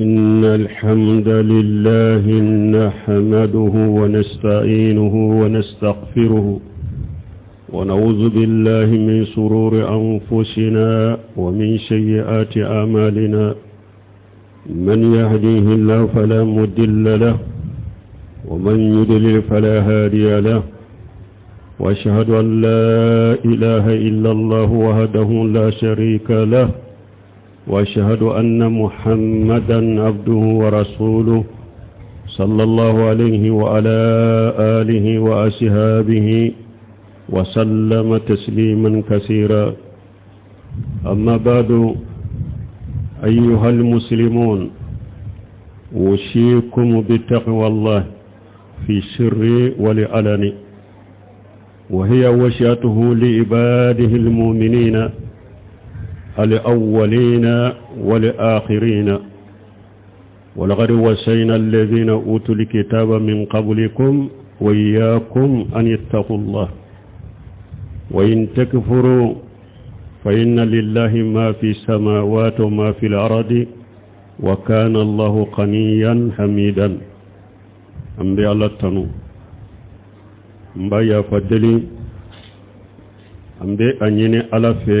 إن الحمد لله نحمده ونستعينه ونستغفره ونعوذ بالله من شرور أنفسنا ومن سيئات أعمالنا من يهديه الله فلا مضل له ومن يضلل فلا هادي له واشهد ان لا اله الا الله وحده لا شريك له واشهد ان محمدا عبده ورسوله صلى الله عليه وعلى اله واصحابه وسلم تسليما كثيرا اما بعد ايها المسلمون اوصيكم بتقوى الله في السر والعلن وهي وصيته لعباده المؤمنين الأولين والآخرين ولقد وصينا الذين أوتوا الكتاب من قبلكم وإياكم أن اتقوا الله وإن تكفروا فإن لله ما في السماوات وما في الأرض وكان الله غنيا حميدا an bɛ ala tanu n b'a yafa deli an bɛ a ɲini ala fɛ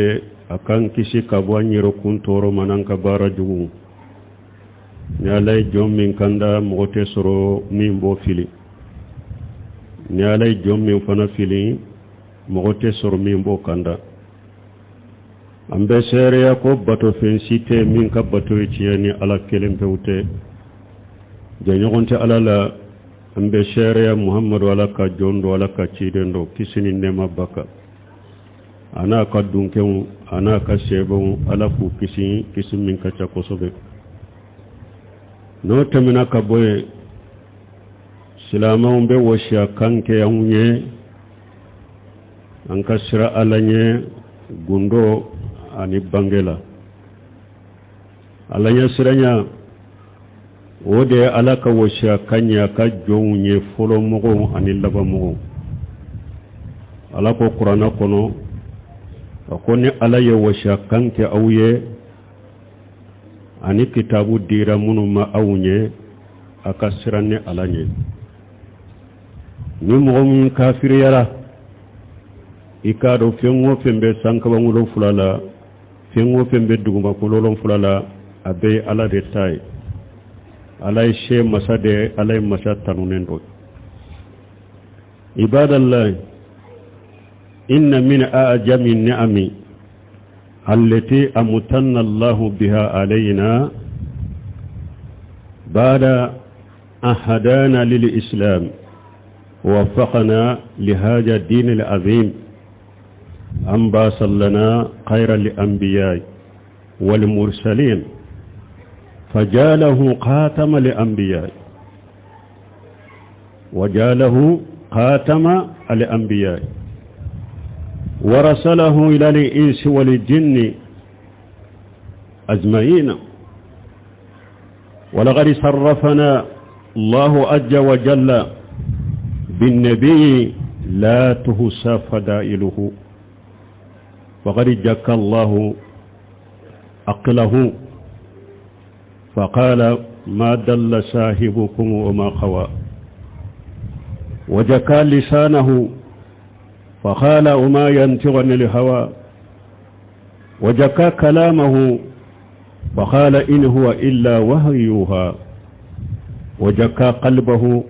a k'an kisi ka bɔ an yɛrɛkun tɔɔrɔ ma n'an ka baara jugu ni ala ye jɔn min kanda mɔgɔ tɛ sɔrɔ min b'o fili ni ala ye jɔn min fana fili mɔgɔ tɛ sɔrɔ min b'o kanda an bɛ seereya ko batofɛn si tɛ min ka bato ye tiɲɛ ni ala kelen pewu tɛ jɛɲɔgɔn tɛ ala la an bɛ seereya muhamadu ala ka jɔn don ala ka ciden don kisi ni nɛɛma b'a kan a n'a ka dunkew a n'a ka sɛbɛnw ala k'u kisi kisi min ka ca kosɛbɛ n'o tɛmɛna ka bɔ yen silamɛw bɛ wasiya kan kɛ anw ye an ka siran ala ɲɛ gundo ani bange la ala ɲɛsiranya o de ye ala ka wasiya kan ye a ka jɔnw ye fɔlɔ mɔgɔw ani laban mɔgɔw ala ko kuranɛ kɔnɔ a ko ni ala ye wasiya kan kɛ aw ye ani kitabu dira minnu ma aw ɲɛ a ka siran ne ala ɲɛ ni mɔgɔ min kafiriyara i k'a dɔn fɛn o fɛn bɛ sankaba wolonfila la fɛn o fɛn bɛ dugumakolo wolonfila la a bɛɛ ye ala de ta ye ala ye se masa de ye ala ye masa tanunen dɔ ibadallah inna min a'jami ni'ami allati amtanna allahu biha alayna ba'da أن هدانا للإسلام ووفقنا لهذا الدين العظيم أن باصل لنا خير الأنبياء والمرسلين فجاله خاتم الأنبياء وجاله خاتم الأنبياء ورسله إلى الإنس والجن أجمعين ولقد صرفنا الله عز وجل بالنبي لا تهسى فدائله فقد جك الله عقله فقال ما دل صاحبكم وما قوى وجكى لسانه فقال وما ينطق عن الهوى وجكى كلامه فقال إن هو إلا وهيها وجكى قلبه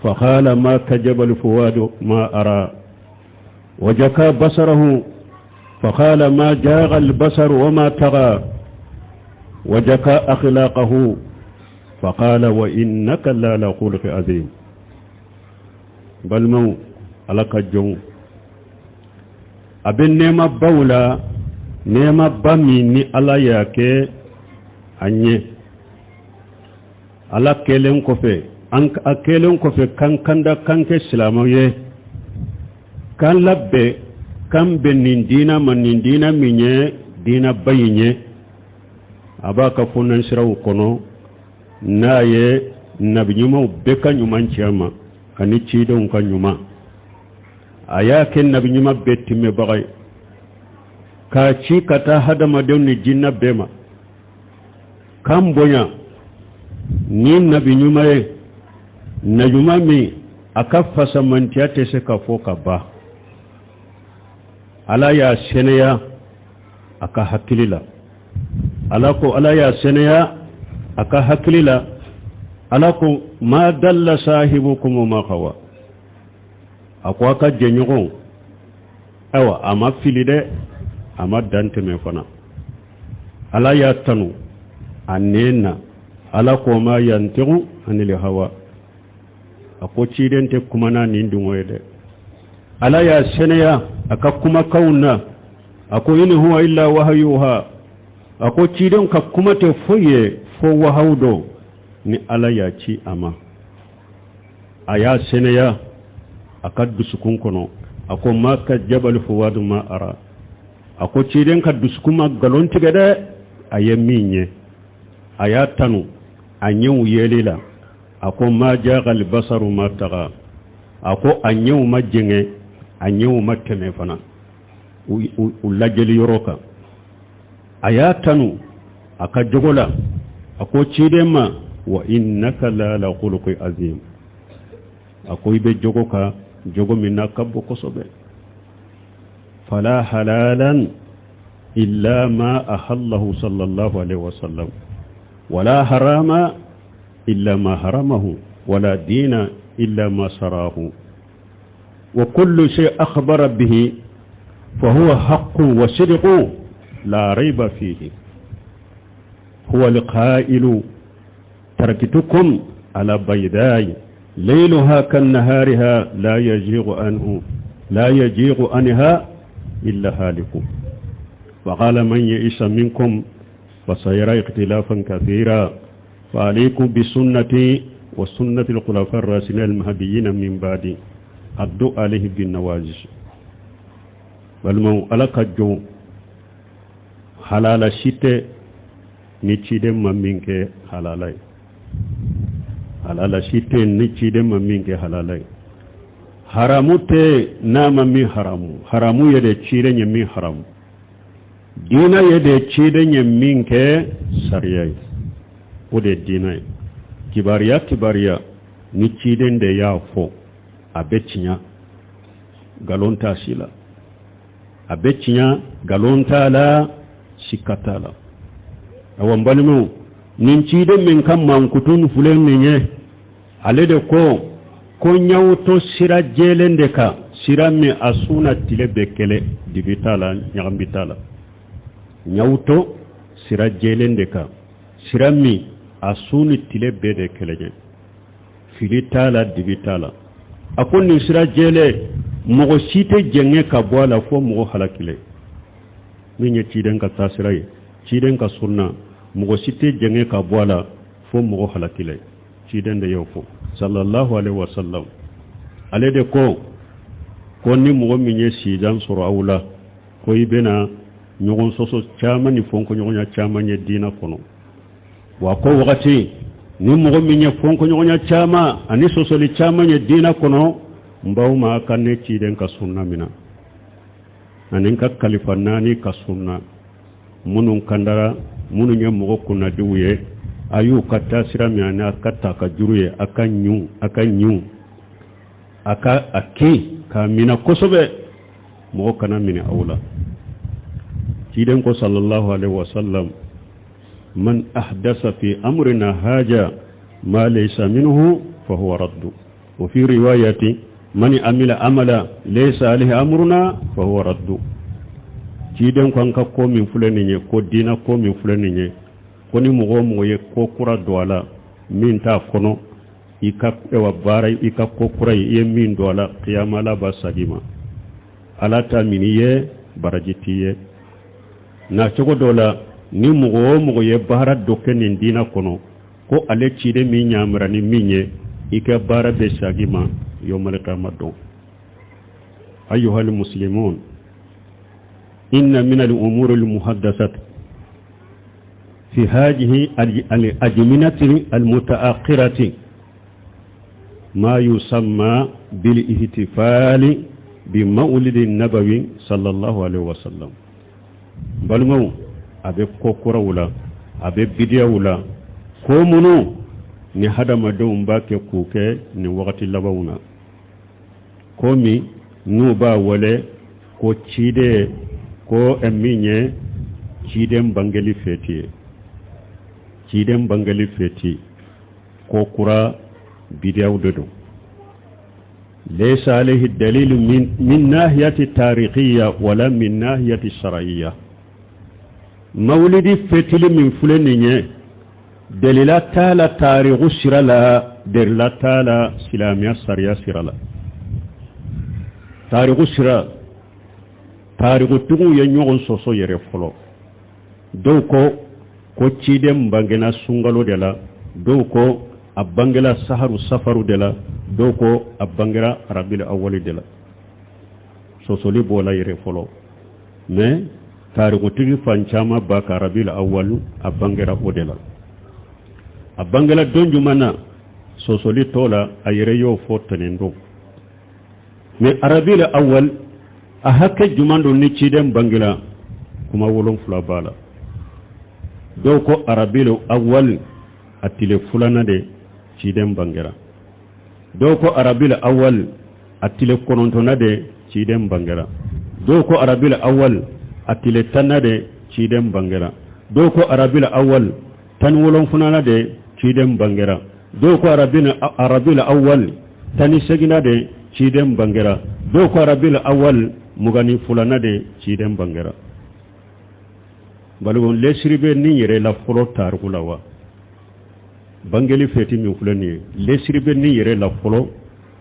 فقال ما كجب الفؤاد ما أرى وجكى بصره فقال ما جاغ البصر وما تغى وجكى أخلاقه فقال وإنك لا لخلق عظيم balimaw ala ka jɔnw a bɛ nɛɛmabaw la nɛɛmaba min ni ala y'a kɛ an ye ala kɛlen kɔfɛ an a kɛlen kɔfɛ k'an kanda k'an kɛ silamɛw ye k'an labɛn k'an bɛn nin diina ma nin diina min ye diinaba in ye a b'a ka fonɛnsiraw kɔnɔ n'a ye nabi ɲumanw bɛɛ ka ɲuman ci a ma ani cidenw ka ɲuman a y'a kɛ nabi ɲuman bɛɛ timmɛbaga ye k'a ci ka taa hadamadenw ni jinɛ bɛɛ ma k'an bonya Ni nabi ɲuman ye, naɲuman min a ka fasamantiya tɛ se ka fɔ ka ban. Ala y'a sɛnɛya a ka hakili la. Ala ko, Ala y'a sɛnɛya a ka hakili la. Ala ko: ma dalla sahibukum wa ma gawa. A ko a ka jɛɲɔgɔn, ayiwa, a ma fili dɛ, a ma dan tɛmɛ fana. Ala y'a tanu a nɛn na. Ala ko: ma yantiqu anil hawa. A ko ciden tɛ kumana nin dungɔ ye dɛ. Ala y'a sɛnɛya a ka kumakanw na. A ko: in huwa illa wahayuha. A ko ciden ka kuma tɛ foyi ye fo wahawu dɔ ni Ala y'a ci a ma. A y'a sɛnɛya a ka dusukun kɔnɔ. A ko: ma kazabal fuwadu ma ara. A ko ciden ka dusukun ma nkalon tigɛ dɛ, a ye min ye. A y'a tanu a ɲɛw yeli la. A ko: ma jagal basaru ma taga. A ko a ɲɛw ma jɛngɛ, a ɲɛw ma tɛmɛ fana u lajɛli yɔrɔ kan. A y'a tanu a ka jogo la. A ko ciden ma: wa innaka la ala khuluqi azim. A ko i bɛ jogo kan, jogo min n'a ka bon kosɛbɛ. Fala halalan illa ma ahallahu sallallahu alaihi wasallam, wala harama illa ma haramahu, wala dina illa ma sarahu, wa kullu shay akhbara bihi فهو حق وصدق لا ريب فيه. هو القائل: تركتكم على بيداء ليلها كنهارها، لا يزيغ عنه لا يزيغ عنها إلا هالك. وقال: من يعش منكم فسيرى اختلافا كثيرا، فعليكم بسنتي وسنة الخلفاء الراشدين المهديين من بعدي، عضوا عليها بالنواجذ. Balimaw, Ala ka jɔn, halala si tɛ ni ciden ma min kɛ halala ye. Halala si tɛ ni ciden ma min kɛ halala ye. Haramu tɛ n'a ma min haramu. Haramu ye de ciden ye min haramu. Diina ye de ciden ye min kɛ sariya ye, o de ye diina ye. Kibaruya, kibaruya ni ciden de y'a fɔ, a bɛ tiɲɛ, nkalon t'a si la. A bɛ tiɲɛ, nkalon t'a la, sika t'a la. Awa, n balimaw, nin ciden min ka mankutun filɛ nin ye, ale de ko ko n y'aw to sira jɛlen de kan, sira min a su n'a tile bɛɛ kelen, dibi t'a la, ɲagami t'a la. N y'aw to sira jɛlen de kan, sira min a su ni tile bɛɛ de kelen ye, fili t'a la, dibi t'a la. A ko nin sira jɛlen, mɔgɔ si tɛ jɛngɛ ka bɔ a la fo mɔgɔ halakilen. Min ye ciden ka taasira ye, ciden ka sunna, mɔgɔ si tɛ jɛngɛ ka bɔ a la fo mɔgɔ halakilen. Ciden de y'o fɔ, sallallahu alaihi wasallam. Ale de ko ko ni mɔgɔ min ye sijan sɔrɔ aw la, ko i bɛna ɲɔgɔn sɔsɔ caman ni fɔnkɔɲɔgɔnya caman ye diinɛ kɔnɔ. Wa ko wagati ni mɔgɔ min ye fɔnkɔɲɔgɔnya caman ani sɔsɔli caman ye diinɛ kɔnɔ, n b'aw ma ka ne ciden ka sunna minɛ ani n ka kalifa naani ka sunna, minnu kandara, minnu ye mɔgɔ kunnadiw ye. A y'u ka taasira min ani a ka ta ka juru ye, a ka ɲu, a ka ɲu, a ka a kin k'a minɛ kosɛbɛ, mɔgɔ kana minɛ aw la. Ciden ko, sallallahu alaihi wasallam: man ahdasa fi amrina haja ma laysa minhu fahuwa raddu. Wa fi riwayati: man amila amala laysa alayhi amruna fahuwa raddu. Ciden ko an ka ko min filɛ nin ye, ko diina ko min filɛ nin ye, ko ni mɔgɔ o mɔgɔ ye ko kura don a la min t'a kɔnɔ, i ka ewa baara, i ka ko kura ye, i ye min don a la, kiyama Ala b'a sagi ma, Ala ta min i ye, baraji t'i ye. Na cogo dɔ la, ni mɔgɔ o mɔgɔ ye baara dɔ kɛ nin diina kɔnɔ ko ale ciden min ɲamara ni min ye, i ka baara bɛ sagi ma yawmal kiyama don. Ayyuhal muslimun, inna min al-umuri al-muhaddasat fi hadhihi al-azminati al-mutaakhirati ma yusamma bil ihtifali bi mawlidi nabawi sallallahu alaihi wasallam. Balimaw, a bɛ ko kuraw la, a bɛ bidiyaw la, ko minnu Ni hadamadenw b'a kɛ k'o kɛ nin wagati labanw na, ko min n'u b'a wele ko ciden, ko min ye ciden bangeli fɛti ye. Ciden bangeli fɛti ko kura, bidiyaw de don. Laysa alayhi dalilu min nahiyati tarikhiya wala min nahiyati shar'iyya. Mawulidi fɛtili min filɛ nin ye, delila t'a la tariku sira la, delila t'a la silamɛya sariya sira la. Tariku sira, tarikutigiw ye ɲɔgɔn sɔsɔ yɛrɛ fɔlɔ. Dɔw ko ko ciden bangena sunkalo de la, dɔw ko a bangela saharu safaru de la, dɔw ko a bangera arabil awali de la. Sɔsɔli b'o la yɛrɛ fɔlɔ, mais tarikutigi fan caman b'a ka arabil awali, a bangera o de la. A bangela don jumɛn na, sɔsɔli t'o la, a yɛrɛ y'o fɔ tɛnɛn don. Mais arabil awal, a hakɛ jumɛn don ni ciden bangela, kuma 7 b'a la. Dɔw ko arabil awal a tile 2nan de ciden bangera, dɔw ko arabil awal a tile 9nan de ciden bangera, dɔw ko arabil awal a tile 10nan de ciden bangera, dɔw ko arabil awal 17nan de ciden bangera, dɔw ko arabil awal 18nan de ciden bangera, dɔw ko arabil awal 22nan de ciden bangera. Balimaw, lesiri bɛ nin yɛrɛ la fɔlɔ tariku la wa? Bangeli fɛti min filɛ nin ye, lesiri bɛ nin yɛrɛ la fɔlɔ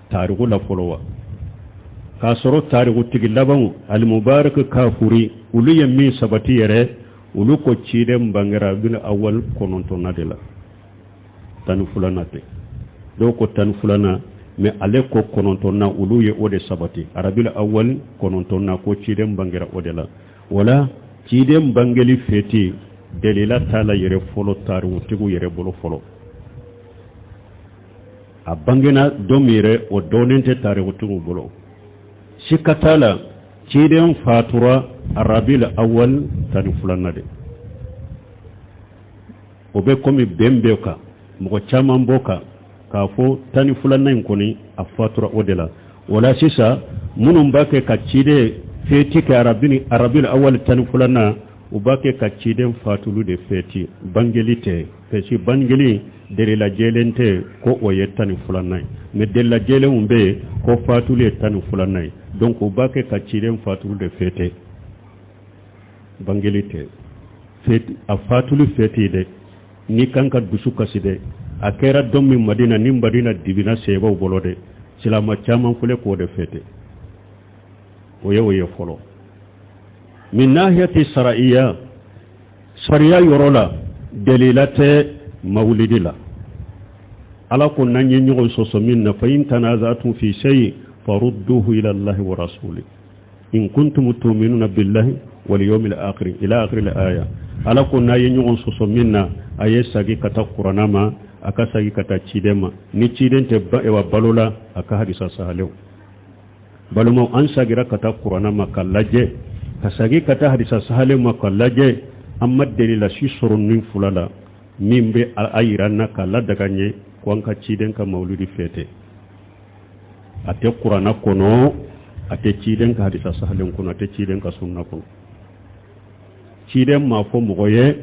tariku la fɔlɔ wa? K'a sɔrɔ tarikutigi labanw, Alimubarak Kafuri, olu ye min sabati yɛrɛ, olu ko ciden bangera bil awal 9nan de la, 12nan tɛ. Dɔw ko 12nan, mais ale ko 9nan, olu ye o de sabati, arabil awal 9nan, ko ciden bangera o de la. Wala ciden bangeli fɛti, delila t'a la yɛrɛ fɔlɔ tarikutigiw yɛrɛ bolo fɔlɔ. A bangena don min yɛrɛ, o dɔnnen tɛ tarikutigiw bolo. Sika t'a la, ciden fatura arabil awal 12nan de. O bɛ komi bɛn b'o kan, mɔgɔ caman b'o kan k'a fɔ 12nan in kɔni, a fatura o de la. O la sisan, minnu b'a kɛ ka ciden fɛti kɛ arabil awal 12nan, u b'a kɛ ka ciden fatulu de fɛti, bangeli tɛ, parce que bangeli delila jɛlen tɛ ko o ye 12nan ye, mais delila jɛlenw bɛ yen ko fatulu ye 12nan ye. Donc u b'a kɛ ka ciden fatulu de fɛti, bangeli tɛ, a fatulu fɛti dɛ. N'i kan ka dusu kasi dɛ, a kɛra don min Madina, ni Madina dibina sebaw bolo dɛ, silama caman filɛ k'o de fɛti. O ye fɔlɔ. Min nahiyati shar'iyya, sariya yɔrɔ la, delila tɛ mawulidi la. Ala ko n'an ye ɲɔgɔn sɔsɔ min na, fa in tanazatum fi shay farudduhu ila Allahi wa rasuli in kuntum tu'minuna billahi wal yawmil akhir, ila akhir al aya. Ala ko n'a ye ɲɔgɔn sɔsɔ min na, a ye sagi ka taa Kuranna ma, a ka sagi ka taa ciden ma. Ni ciden tɛ wa balo la, a ka hadisa sahalew. Balimaw, an sagira ka taa Kuranna ma ka lajɛ, ka sagi ka taa hadisa sahalew ma ka lajɛ, an ma delila si sɔrɔ nin fila la min bɛ a yira n na k'a ladaga n ye ko an ka ciden ka mawuludi fɛtɛ. A tɛ Kuranna kɔnɔ, a tɛ ciden ka hadisa sahalen kɔnɔ, a tɛ ciden ka sunna kɔnɔ. Ciden m'a fɔ mɔgɔ ye,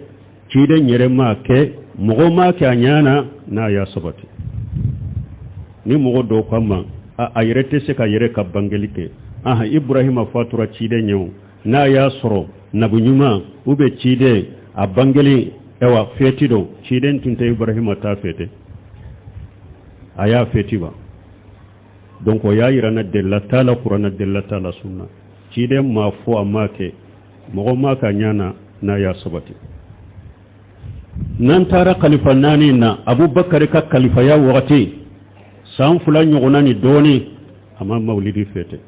ciden yɛrɛ m'a kɛ, mɔgɔ m'a kɛ a ɲɛ na n'a y'a sabati. Ni mɔgɔ dɔw ka ma a yɛrɛ tɛ se ka yɛrɛ ka bangeli kɛ, aha, Ibrahima fatura ciden ye o, n'a y'a sɔrɔ nabi ɲuman ou bien ciden a bangeli ɛwa fɛti don, ciden tun tɛ Ibrahima ta fɛtɛ, a y'a fɛti wa? Donc o y'a yira na delila t'a la Kuranna, delila t'a la sunna. Ciden m'a fɔ, a m'a kɛ, mɔgɔ m'a kɛ a ɲɛ na n'a y'a sabati. N'an taara kalifa naani na, Abubakari ka kalifaya wagati, san 2 ɲɔgɔnna ni dɔɔni, a ma mawulidi fɛtɛ.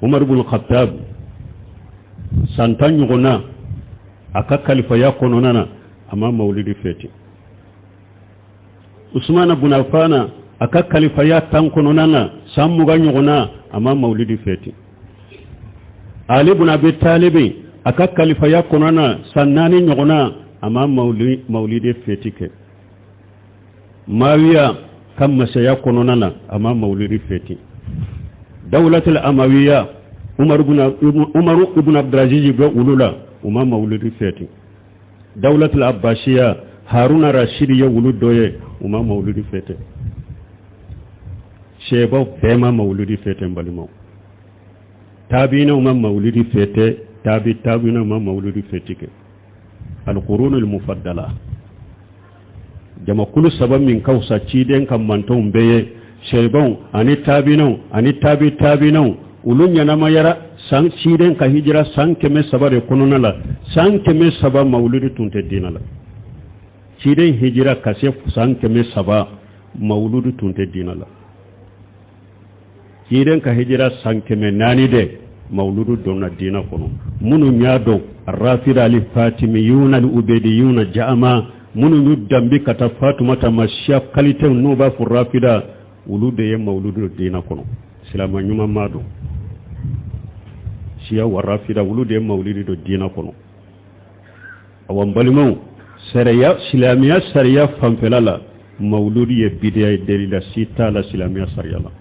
Umar ibn Khattab, san 10 ɲɔgɔnna a ka kalifaya kɔnɔna na, a ma mawulidi fɛtɛ. Usumana bun Affana, a ka kalifaya 10 kɔnɔna na, san 20 ɲɔgɔnna, a ma mawulidi fɛtɛ. Ali bun Abi Talibi, a ka kalifaya kɔnɔna na, san 4 ɲɔgɔnna, a ma mawulidi fɛti kɛ. Mawiya ka masaya kɔnɔna na, a ma mawuludi fɛti. Dawulatul amawiya, Umaru ibn Abdulaziz bɛ olu la, u ma mawuludi fɛti. Dawulatul abbasiya, Haruna Rashidi ye olu dɔ ye, u ma mawuludi fɛti. Sahabaw bɛɛ ma mawuludi fɛti. N balimaw, tabiinaw ma mawuludi fɛti, tabi tabiinaw ma mawuludi fɛti kɛ. Alqurunul mufaddala, jamakulu saba min ka fisa ciden ka mantɔnw bɛɛ ye, sahabaw ani tabiinaw ani tabi tabiinaw, olu ɲɛnamayara san ciden ka hijira san 300 de kɔnɔna la. San 300, mawuludi tun tɛ diinɛ la. Ciden hijira ka se san 300, mawuludu tun tɛ diinɛ la. Ciden ka hijira san 400 de, mawuludu donna diinɛ kɔnɔ. Minnu y'a dɔn, rafida ali fatimiyuna ali ubediyuna jama, minnu y'u danbi ka taa Fatumata ma, siya kalitew n'u b'a fɔ rafida, olu de ye mawuludu don diinɛ kɔnɔ. Silama ɲuman ma dɔn siya wa rafida, olu de ye mawuludu don diinɛ kɔnɔ. Awa, n balimaw, sariya, silamɛya sariya fanfɛla la, mawuludu ye bidiya ye, delila si t'a la silamɛya sariya la.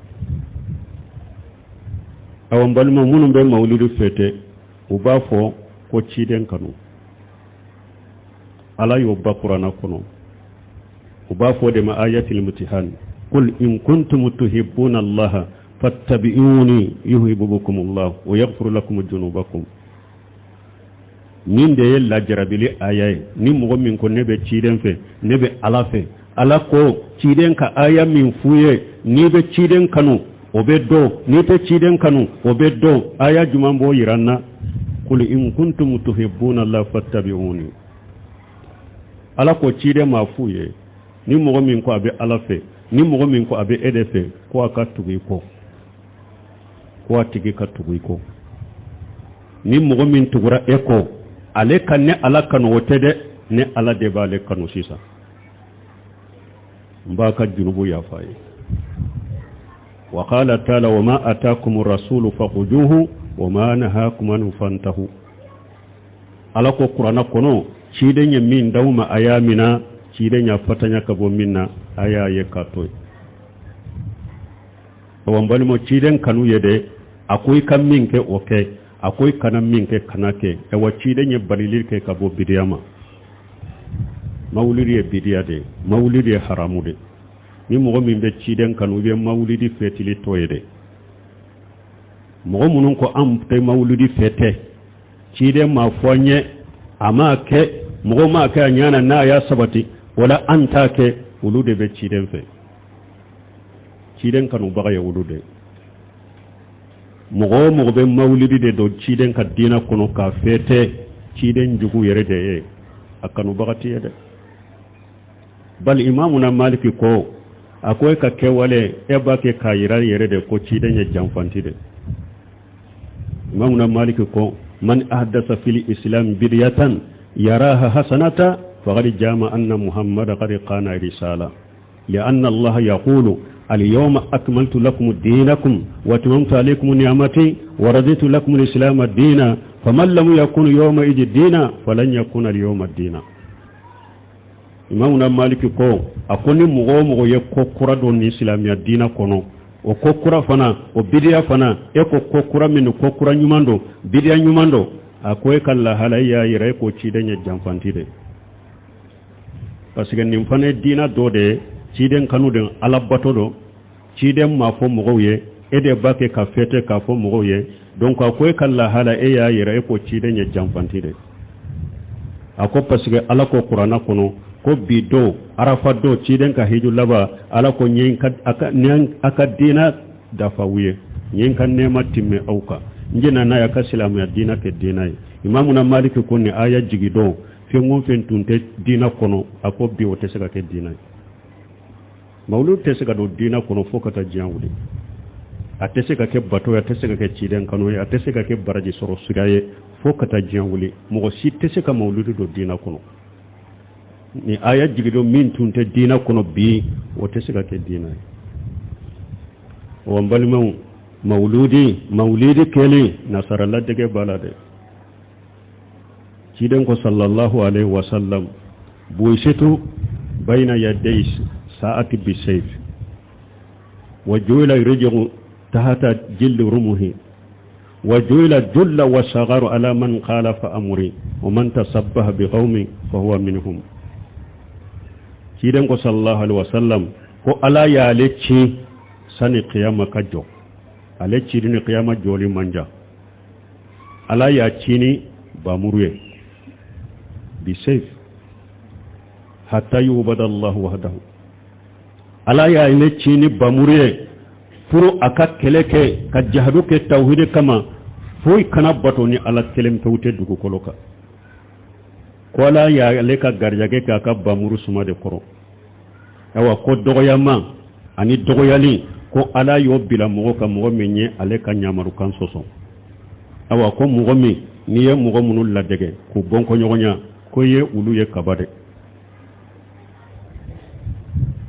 Awa, n balimaw, minnu bɛ mawuludu fêter, u b'a fɔ ko ciden kanu, Ala y'o ba Kuranna kɔnɔ. U b'a fɔ de ma ayatil mutihan: qul in kuntum tuhibbuna Allaha fattabi'uni yuhibbukum Allah wa yaghfir lakum junubakum. Nin de ye lajarabili aya ye. Ni mɔgɔ min ko ne bɛ ciden fɛ, ne bɛ Ala fɛ, Ala ko ciden ka aya min f'u ye, n'i bɛ ciden kanu, o bɛ dɔn, n'i tɛ ciden kanu, o bɛ dɔn. Aya jumɛn b'o yira n na? Qul in kuntum tuhibbuna Allah fattabi'uni. Ala ko ciden ma f'u ye, ni mɔgɔ min ko a bɛ Ala fɛ, ni mɔgɔ min ko a bɛ e de fɛ, ko a ka tugu i kɔ, ko a tigi ka tugu i kɔ. Ni mɔgɔ min tugura e kɔ, ale ka ne Ala kanu, o tɛ dɛ, ne Ala de b'ale kanu. Sisan n b'a ka junubu yafa ye. Wa qala taala: wa ma atakum rasulu fakhuduhu wa ma nahakum anhu fantahu. Ala ko Kuranna kɔnɔ, ciden ye min d'aw ma, a y'a mina. Ciden y'a fatanya ka bɔ min na, a y'a ye k'a to yen. Awa, n balimaw, ciden kanu ye dɛ, a ko i ka min kɛ, o kɛ, a ko i kana min kɛ, kana kɛ. Awa, ciden ye balili kɛ ka bɔ bidiya ma. Mawulidi ye bidiya de ye, mawulidi ye haramu de. Ni mɔgɔ min bɛ ciden kanu, i bɛ mawulidi fɛtili tɔ ye dɛ. Mɔgɔ minnu ko an tɛ mawulidi fêter, ciden m'a fɔ an ye, a m'a kɛ, mɔgɔ m'a kɛ a ɲana n'a y'a sabati, wala an t'a kɛ, olu de bɛ ciden fɛ. Ciden kanubaga ye olu de. Mɔgɔ o mɔgɔ bɛ mawulidi de don ciden ka diinɛ kɔnɔ k'a fêter, ciden jugu yɛrɛ de ye, a kanubaga tɛ ye dɛ. Bali Imamuna Maliki ko, a ko e ka kɛwale, e b'a kɛ k'a yira yɛrɛ de ko ciden ye janfanti de. Imamuna Maliki ko: man ahdasa fil islam bidiyatan yaraha hasanata faqad jama anna Muhammada qad qana risala, لأن الله يقول: اليوم أكملت لكم دينكم وأتممت عليكم نعمتي ورضيت لكم الإسلام دينا، فمن لم يكن يومئذ دينا فلن يكون اليوم دينا. Imamuna Maliki ko, a ko ni mɔgɔ o mɔgɔ ye ko kura don ni silamɛya diinɛ kɔnɔ, o ko kura fana, o bidiya fana, e ko ko kura min, ko kura ɲuman don, bidiya ɲuman don, a ko e ka lahala y'a yira e ko ciden ye janfanti de, parce que nin fana ye diinɛ dɔ de ye, ciden kanu de, Ala bato don. Ciden m'a fɔ mɔgɔw ye, e de b'a kɛ ka fêter k'a fɔ mɔgɔw ye. Donc a ko e ka lahala, e y'a yira e ko ciden ye janfanti de. A ko parce que Ala ko Kuranna kɔnɔ ko bi don, Arafa don, ciden ka hiju laban, Ala ko n ye a ka diinɛ dafa u ye, n ye n ka nɛɛma timmɛ aw kan, n jɛna n'a ye a ka silamɛya diinɛ kɛ diinɛ ye. Imamuna Maliki ko nin aya jigi don, fɛn o fɛn tun tɛ diinɛ kɔnɔ, a ko bi o tɛ se ka kɛ diinɛ ye. Mawuludu tɛ se ka don diinɛ kɔnɔ fo ka taa diɲɛ wuli. A tɛ se ka kɛ bato ye, a tɛ se ka kɛ ciden kanu ye, a tɛ se ka kɛ baraji sɔrɔ sira ye fo ka taa diɲɛ wuli. Mɔgɔ si tɛ se ka mawuludu don diinɛ kɔnɔ. Ni aya jigidon, min tun tɛ diinɛ kɔnɔ bi, o tɛ se ka kɛ diinɛ ye. Wa n balimaw, mawulidi kɛlen, nasara ladege b'a la dɛ. Ciden ko sallallahu alaihi wasallam: buisitu bayna yaday saati bisayf wa ju'ila rijlu tahta jildi rumuhi wa ju'ila julla wa sagaru ala man khalafa amri wa man tasabbaha bi qaumin fa huwa minhum. Ciden ko sallallahu alaihi wasallam ko ala y'ale ci sani qiyama ka jɔ, ale cili ni qiyama jɔli man jan. Ala y'a ci ni bamuru ye bisayf hatta yubada Allahu wahdahu. Ala y'ale ci ni bamuru ye pour a ka kɛlɛ kɛ ka jahadu kɛ tawhidi kama, foyi kana bato ni ala kelen pewu tɛ dugukolo kan. Ko ala y'ale ka garijɛgɛ kɛ a ka bamuru suma de kɔrɔ. Ayiwa ko dɔgɔyama ani dɔgɔyali ko ala y'o bila mɔgɔ kan, mɔgɔ min ye ale ka ɲamarukan sɔsɔ. Ayiwa ko mɔgɔ min n'i ye mɔgɔ minnu ladege k'u bɔnkɔɲɔgɔnya, ko i ye olu ye kaba de.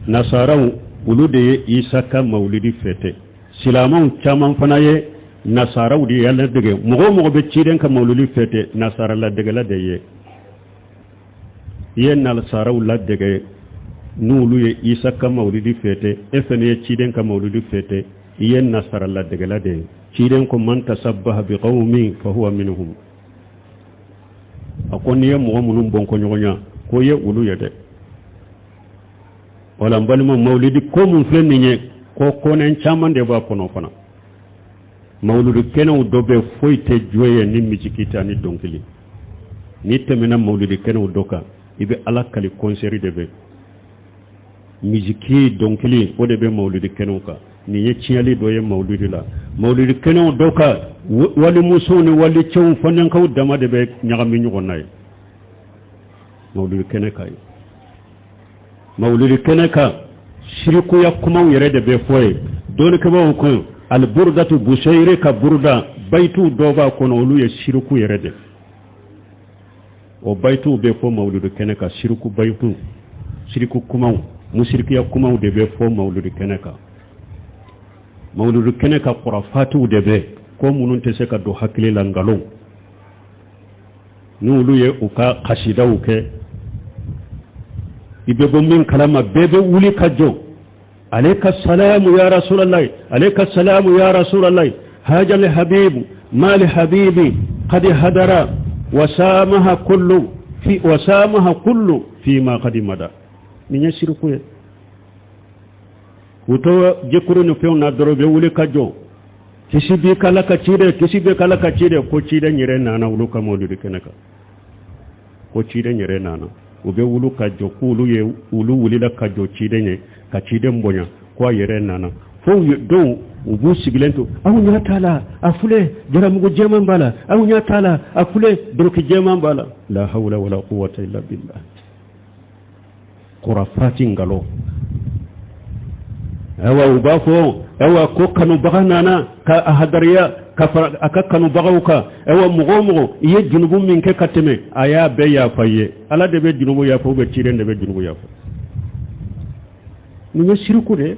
Nasaraw olu de ye Isa ka mawulidi fêter. Silamɛw caman fana ye nasaraw de ye ladege. Mɔgɔ o mɔgɔ bɛ ciden ka mawulidi fêter, nasara ladegela de ye. I ye nasaraw ladege n'olu ye Isa ka mawulidi fêter, e fana ye ciden ka mawulidi fêter, i ye nasara ladegela de ye. Ciden ko man tasabbaha bi qaumin fa huwa minhum. A ko n'i ye mɔgɔ minnu bɔnkɔɲɔgɔnya, ko i ye olu ye dɛ. Wala n balima, mawulidi ko mun filɛ nin ye, ko kɔnɛ caman de b'a kɔnɔ fana. Mawuludi kɛnɛw dɔ bɛ foyi tɛ jɔ ye ni misiki tɛ ani dɔnkili. N'i tɛmɛna mawuludi kɛnɛw dɔ kan, i bɛ ala kali concert de bɛ. Misiki dɔnkili o de bɛ mawuludi kɛnɛw kan. Nin ye tiɲɛli dɔ ye mawuludi la. Mawuludi kɛnɛw dɔ kan, walimusow ni walicɛw fɔɲɔgɔnkaw dama de bɛ ɲagami ɲɔgɔn na ye mawuludi kɛnɛ kan ye. Mawuludi kɛnɛ kan, sirikuya kumaw yɛrɛ de bɛ fɔ ye. Dɔnnikɛbaaw ko alburudatu busayiri ka buruda bayituw dɔ b'a kɔnɔ, olu ye siriku yɛrɛ de. O bayituw bɛ fɔ mawuludi kɛnɛ kan, siriku bayituw, siriku kumaw, musirikiya kumaw de bɛ fɔ mawuludi kɛnɛ kan. Mawuludi kɛnɛ kan, kurafatiw de bɛ, ko minnu tɛ se ka don hakili la, nkalon. N'olu ye u ka kasidaw kɛ, i bɛ bɔ min kalama, bɛɛ bɛ wuli ka jɔ. Alayka salamu ya rasulallah, alayka salamu ya rasulallah, haja li habibu ma li habibi qad hadara wasamaha kullu fi wasamaha kullu fi ma qad mada. Nin ye siriku ye. U to jikuru ni fɛnw na dɔrɔn, u bɛ wuli ka jɔ. Kisi b'i kala ka ci dɛ, kisi b'i kala ka ci dɛ. Ko ciden yɛrɛ nana olu ka mawuludi kɛnɛ kan, ko ciden yɛrɛ nana. U bɛ wuli ka jɔ k'olu ye, olu wulila ka jɔ ciden ye ka ciden bonya, ko a yɛrɛ nana. Fo dɔw u b'u sigilen to, aw ɲɛ t'a la, a filɛ jaramugu jɛman b'a la, aw ɲɛ t'a la, a filɛ doroki jɛman b'a la. La hawla wala quwwata illa billah. Kurafati nkalon. Ayiwa u b'a fɔ, ayiwa ko kanubaga nana ka a hadariya ka fara a ka kanubagaw kan. Ayiwa mɔgɔ o mɔgɔ i ye junubu min kɛ ka tɛmɛ, a y'a bɛɛ yafa i ye. Ala de bɛ junubu yafa, ou bien ciden de bɛ junubu yafa? Nin ye siriku de ye.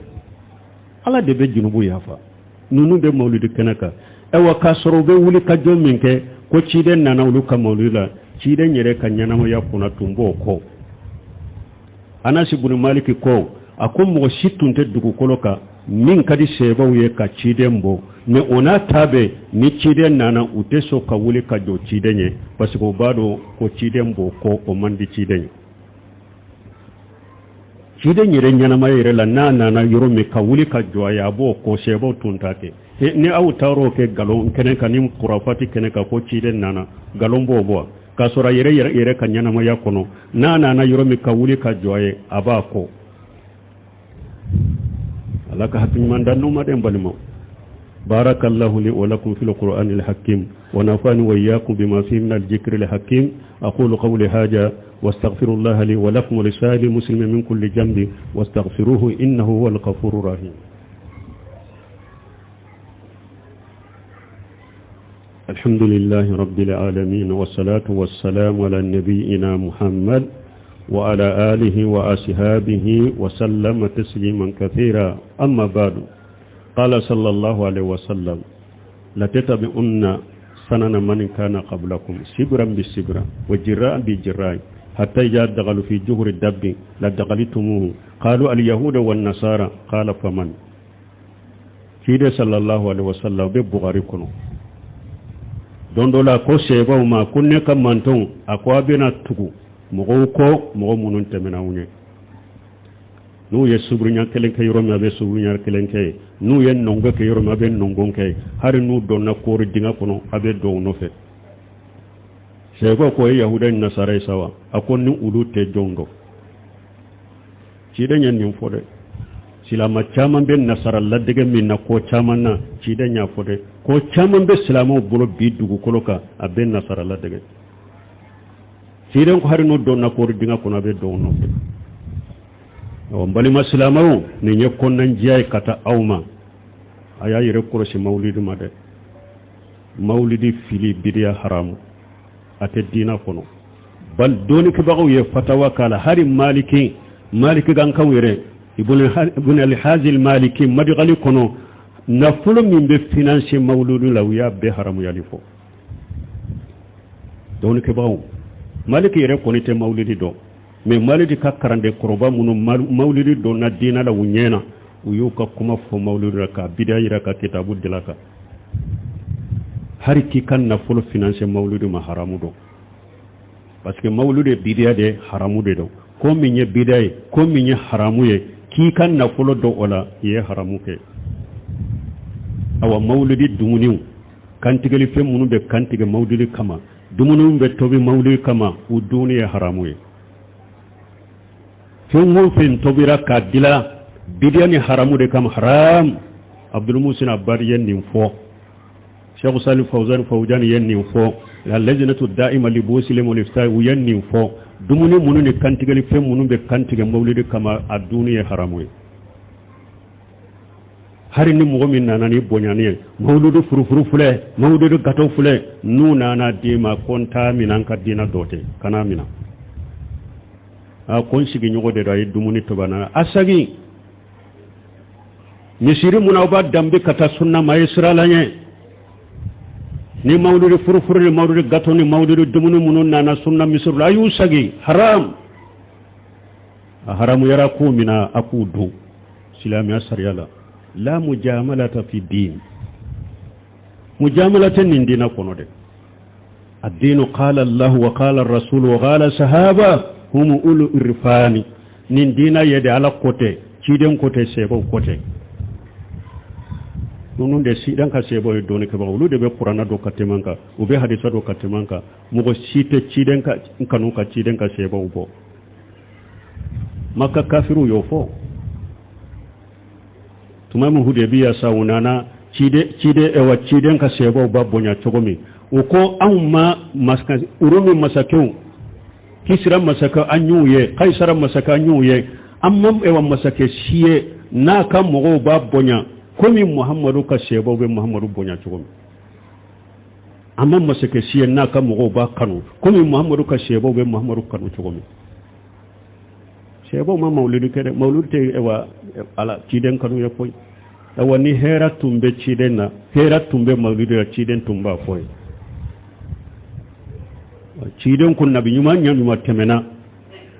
Ala de bɛ junubu yafa. Ninnu bɛ mawuludi kɛnɛ kan. Ayiwa k'a sɔrɔ u bɛ wuli ka jɔ min kɛ ko ciden nana olu ka mawuludi la, ciden yɛrɛ ka ɲɛnamaya kunna tun b'o kɔ. Anasi bunu Maliki ko, a ko mɔgɔ si tun tɛ dugukolo kan min ka di sɛbɛw ye ka ciden bɔ, mais o n'a ta bɛɛ, ni ciden nana, u tɛ sɔn ka wuli ka jɔ ciden ye, parce que u b'a dɔn ko ciden b'o kɔ, o man di ciden ye. Ciden yɛrɛ ɲɛnamaya yɛrɛ la, n'a nana yɔrɔ min ka wuli ka jɔ a ye, a b'o kɔ, sɛbɛw tun t'a kɛ. Ni aw taar'o kɛ nkalon kɛnɛ kan ni kurafati kɛnɛ kan ko ciden nana, nkalon b'o bɔ k'a sɔrɔ a yɛrɛ yɛrɛ ka ɲɛnamaya kɔnɔ, n'a nana yɔrɔ min ka wuli ka jɔ a ye, a b'a kɔ. Ala ka hakili ɲuman d'an ma dɛ, n balimaw. بارك الله لي ولكم في القرآن الحكيم ونفعني وإياكم بما فيه من الذكر الحكيم. أقول قولي هذا واستغفر الله لي ولكم ولسائر المسلمين من كل ذنب واستغفروه إنه هو الغفور الرحيم. الحمد لله رب العالمين والصلاة والسلام على نبينا محمد وعلى آله وأصحابه وسلم تسليما كثيرا. أما بعد، قال صلى الله عليه وسلم: لتتبعن سنن من كان قبلكم شبرا بشبر وذراعا بذراع. Hatta idha dakalu fi juhuri dabbi la dakalitumuhu qalu al yahuda wan nasara qala faman. Ciden sallallahu alaihi wasallam bɛ Bukhari kɔnɔ. Don dɔ la ko sebaw ma ko ne ka mantɔnw, a ko a bɛna tugu mɔgɔw kɔ, mɔgɔ minnu tɛmɛna aw ɲɛ. N'u ye sugurunya kelen kɛ yɔrɔ min, a bɛ sugurunya kelen kɛ yen. N'u ye nɔngɔn kɛ yɔrɔ min, a bɛ nɔngɔn kɛ yen. Hali n'u donna kɔɔri dingɛ kɔnɔ, a bɛ don u nɔfɛ. Sɛbɛw ko ye yahuda ni nasara ye sa wa? A ko ni olu tɛ, jɔn dɔn? Ciden ye nin fɔ dɛ. Silama caman bɛ nasara ladege min na ko caman na, ciden y'a fɔ dɛ. Ko caman bɛ silamɛw bolo bi dugukolo kan, a bɛ nasara ladege. Ciden ko hali n'u donna kɔɔri dingɛ kɔnɔ, a bɛ don u nɔfɛ. Ɔ n balima silamɛw, nin ye kɔnɔnajɛya ye ka taa aw ma. A y'a yɛrɛ kɔlɔsi mawulidi ma dɛ. Mawulidi fili, bidiya, haramu, a tɛ diina kɔnɔ. Bal dɔnnikɛbagaw ye fatawa k'a la. Hali maliki, maliki kankaw yɛrɛ, ibn alhazil maliki madigali kɔnɔ, nafolo min bɛ finanse mawuludu la, u y'a bɛɛ haramuyali fɔ dɔnnikɛbagaw. Maliki yɛrɛ kɔni tɛ mawulidi dɔn, mais maliki ka karanden kɔrɔba minnu mawulidi dɔnna diina la u ɲɛ na, u y'u ka kuma fɔ mawuludu la k'a bidiya yira, ka kitabu dila kan. Hali k'i ka nafolo finanse mawuludu ma, haramu dɔn, parce que mawuludu ye bidiya de, haramu de don. Ko min ye bidiya ye, ko min ye haramu ye, k'i ka nafolo dɔn o la, i ye haramu kɛ. Awa, mawuludi dumuniw, kantigɛlifɛn minnu bɛ kantigɛ mawuludi kama, dumuniw bɛ tobi mawuludi kama, u dumuni ye haramu ye. Fɛn o fɛn tobira k'a dila bidiya ni haramu de kama, haram. Abdulmusin Abadi ye nin fɔ, Cheikh Salih Fawzan Fawzan ye nin fɔ, la lajnatu da'ima li buhusil wal ifta u ye nin fɔ. Dumuni minnu ni kantigɛli fɛn minnu bɛ kantigɛ mawulidi kama, a dumuni ye haramu ye. Hali ni mɔgɔ min nana ni bonyani ye, mawuludu furufuru filɛ, mawuludu gato filɛ, n'u nana d'i ma ko n t'a minɛ, an ka diina dɔ tɛ, kan'a minɛ. A ko n sigiɲɔgɔn de don, a ye dumuni tobi, a nana a sagin misiri mun aw b'a danbe ka taa sunna ma, a ye sira la ɲɛ. Ni mawuludu furufuru ni mawuludu gato ni mawuludu dumuni minnu nana sunna misiri la, a y'u sagin, haram. A haramuyara ko min na, a k'u dun. Silamɛya sariya la, la mujamalata fi din, mujamala tɛ nin diina kɔnɔ dɛ. Addinu qala Allah wa qala rasul wa qala sahaba hum ulu irfani. Nin diina ye de, Ala ko tɛ, ciden ko tɛ, sebaw ko tɛ. Ninnu de sidan ka sebaw ye dɔnnikɛbagaw, olu de bɛ kuranna dɔn ka tɛmɛ kan, u bɛ hadisa dɔn ka tɛmɛ kan. Mɔgɔ si tɛ ciden ka kanu ka ciden ka sebaw bɔ. Maka kafiriw y'o fɔ tuma min Hudebiya sa, u nana ciden ɛwa ciden ka sebaw ba bonya cogo min, u ko anw ma Urumi masakɛw, Kisira masakɛ an y'u ye, Kayisara masakɛ an y'u ye, an ma ɛwa masakɛ si ye n'a ka mɔgɔw b'a bonya komi Muhamadu ka sebaw bɛ Muhamadu bonya cogo min. An ma masakɛ si ye n'a ka mɔgɔw b'a kanu komi Muhamadu ka sebaw bɛ Muhamadu kanu cogo min. Sebaw ma mawuludu kɛ dɛ. Mawuludu tɛ ɛwa ala ciden kanu ye koyi. Awa, ni hɛrɛ tun bɛ ciden na, hɛrɛ tun bɛ mawuludu la, ciden tun b'a fɔ ye. Ciden ko nabi ɲuman ɲa ɲuman tɛmɛna,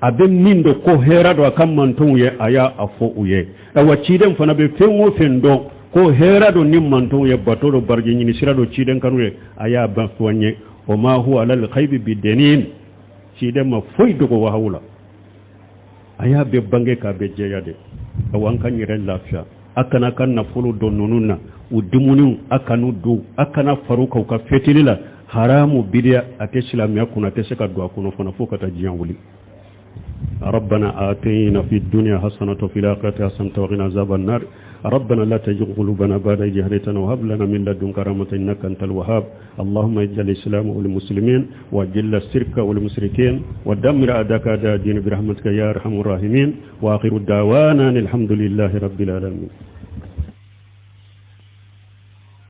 a bɛ min dɔn ko hɛrɛ don a ka mantɔnw ye, a y'a a fɔ u ye. Awa, ciden fana bɛ fɛn o fɛn dɔn ko hɛrɛ don ni mantɔnw ye, bato don, baraji ɲini sira don, ciden kanu ye, a y'a ba fɔ an ye. O ma huwa alal ghaibi bidanin, ciden ma foyi dogo wahawu la, a y'a bɛɛ bange k'a bɛɛ jɛya de. Awa, an ka yɛrɛ lafiya. A kana ka nafolo don ninnu na, u dumuniw a kan'u dun, a kana far'u kan u ka fetili la. Haramu, bidiya, a tɛ silamɛya kɔnɔ, a tɛ se ka don a kɔnɔ fana fo ka taa diɲɛ wuli. ربنا آتينا في الدنيا حسنة وفي الآخرة حسنة وقنا عذاب النار. ربنا لا تزغ قلوبنا بعد إذ هديتنا وهب لنا من لدنك رحمة إنك أنت الوهاب. اللهم اجعل الإسلام والمسلمين وأذل الشرك والمشركين ودمر أعداءك أعداء الدين برحمتك يا أرحم الراحمين. وآخر دعوانا الحمد لله رب العالمين.